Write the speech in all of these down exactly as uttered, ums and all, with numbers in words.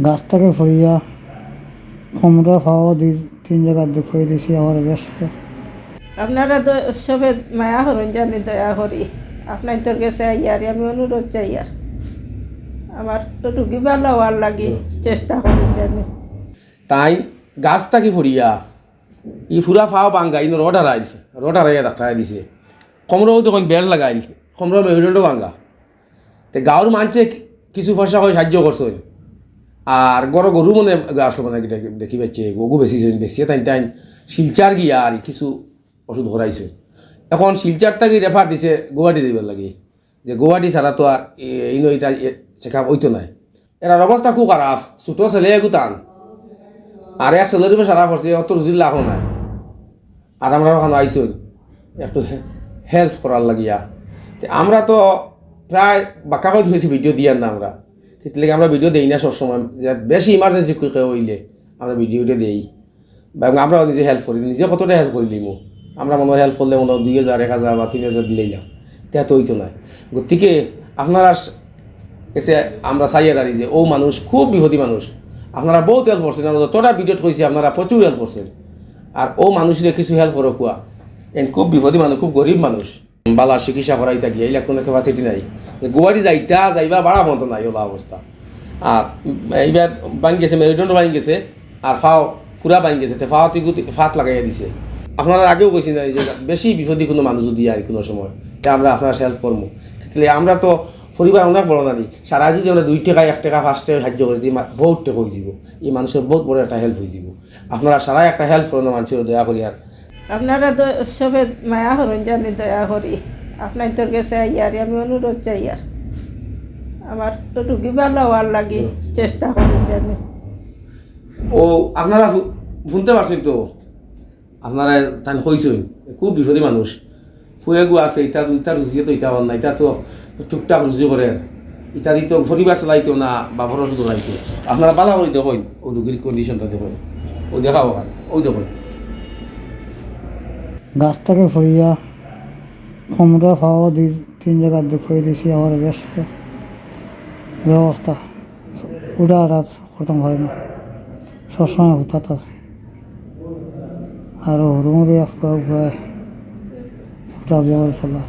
গাছ থাকি পড়িয়া কোমরো পাও দি তিন জাগাত দুখ পাই দিছি, আমার বেশ। আপনারা তো সবে মায়া করইন জানি, দয়া করি আপনাইনতর গেছে আইয়ার আমি অনুরোধ চাইয়ার, আমার রুগী ভালা অওয়ার লাগি চেষ্টা করইন জানি। তাই গাছ থাকি পড়িয়া ই পুরা পাও ভাঙ্গা, ইনো রড হারাইল, রড হারাইয়া ধাক্কা দিছে। কোমরো দেখইন বেল্ট লাগাইল, কোমরো মেরুদণ্ড ভাঙ্গা। তে গাঁওর মানষে কিছু পয়সা করি সাহায্য করছইন। আর ঘরো গরু মানে গাছ মানে কিতা দেখি পাইছে, গরু বেচিছইন, বেচিয়া তাইন তাইন শিলচর গিয়া আর কিছু ওষুধ করাইছইন। এখন শিলচর থাকি রেফার দিছে গুয়াহাটি যাইবার লাগি, যে গুয়াহাটি ছাড়া তো আর এ-, ইনো ইটা এ-, চেক আপ অইতো নায়। এরার অবস্থা খুব খারাপ, ছোট ছেলে এগু তান, আর এক ছেলের উপরে সারা পড়ছে, অত রুজির লাখও নাই। আর আমরা ওখানে আইছইন একটু হে-, হেল্প করার লাগিয়া। তে আমরা তো প্রায় বাক্কা কই দিছি ভিডিও দিয়ার না আমরা, কিতা লাগি আমরা ভিডিও দেই না সবসময়, যে বেশি ইমার্জেন্সি কেউ অইলে আমরা ভিডিওটা দেই। এবং আমরাও নিজে হেল্প করি, নিজে কতটা হেল্প করি লিমু। আমরা মনে হয় হেল্প করলে মনে হয় দুই হাজার, এক হাজার বা তিন হাজার দিলাইলাম, তে তো অইতো নায়। গতিকে আপনারা গেছে আমরা চাইয়া দাঁড়ি যে ও মানুষ খুব বিপদী মানুষ, আপনারা বহুত হেল্প করছইন, আমরা যতটা ভিডিওত কইছি আপনারা প্রচুর হেল্প করছইন। আর ও মানুষরে কিছু হেল্প করো কুয়া, এন খুব বিপদী মানুষ, খুব গরিব মানুষ, বালা চিকিৎসা করাইতা গিয়া ইলা কোনো ক্যাপাসিটি নাই। যে গুয়াহাটি যাইতা যাইবা বাড়া মতো নাই ওলা অবস্থা। আর এইবার ভাঙি গেছে, মেরুদণ্ড ভাঙি গেছে, আর পাও পুরা ভাঙি গেছে, তে পাও তিগুত ফাত লাগাইয়া দিছে। আপনারা আগেও কইছি না যে বেশি বিপদী কোনো মানুষ যদি আর কোনো সময়, তে আমরা আপনারা হেল্প করবো। তাহলে আমরা তো পরিবার অনেক বড় নানি, সারা যদি আমরা দুই টাকা, এক টাকা, পাঁচ টাকা সাহায্য করি, তে মা-, বহুত টাকা অই যাব। এই মানুষের বহুত বড় একটা হেল্প অই যাব। আপনারা সারা একটা হেল্প করইন না মানুষের, দয়া করি। আর আপনারা তো সবে মায়া করইন জানি, দয়া করি আপনাইনতর গেছে আইয়ার আমি অনুরোধ চাইয়ার, আমার রুগী ভালা অওয়ার লাগি চেষ্টা করইন জানি। ও আপনারা শু-, শুনতে পারছইন তো, আপনারা তান কইছইন, খুব বিপদী মানুষ। ফুয়েগু আছে, ইতা, ইতা রুজিয়ে তো ইতা অর না, ইতা তো টুকটাক রুজি করে, ইতা দি তো পরিবার চালাইতো না, বাপর ওষুধ চালাইতো। আপনারা বালা করি দেখইন, ও রুগীর কন্ডিশনটা দেখইন, ও দেখাও ওখান, ওই দেখইন। গাছ থাকি পড়িয়া কোমরো পাও দি তিন জাগাত দুখ পাই দিছি, আমার বেশ যে অবস্থা, উঠা হাঁটা করতাম পারি না, সবসময় হুতাত আছে। আর হুরুমুরু এক পাও উপায় উঠা যাওয়ার চলার।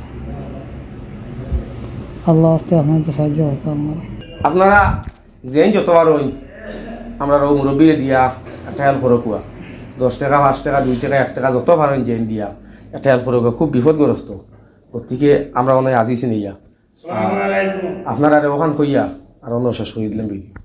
আল্লাহ আস্তে আপনাইনতে সাহায্য করতা আমার। আপনারা যেইন যত পারইন, আমরার ও মুরব্বিরে দিয়া একটা হেল্প করো কুয়া। দশ টাকা, পাঁচ টাকা, দুই টাকা, এক টাকা, যত পারইন যেইন দিয়া একটা হেল্প করো কুয়া। খুব বিপদগ্রস্ত, গতিকে আমরা অনেক আজিছি নিয়া। আপনারা ওখান কইয়া আর অন্য শেষ করি দিলাম ভিডিও।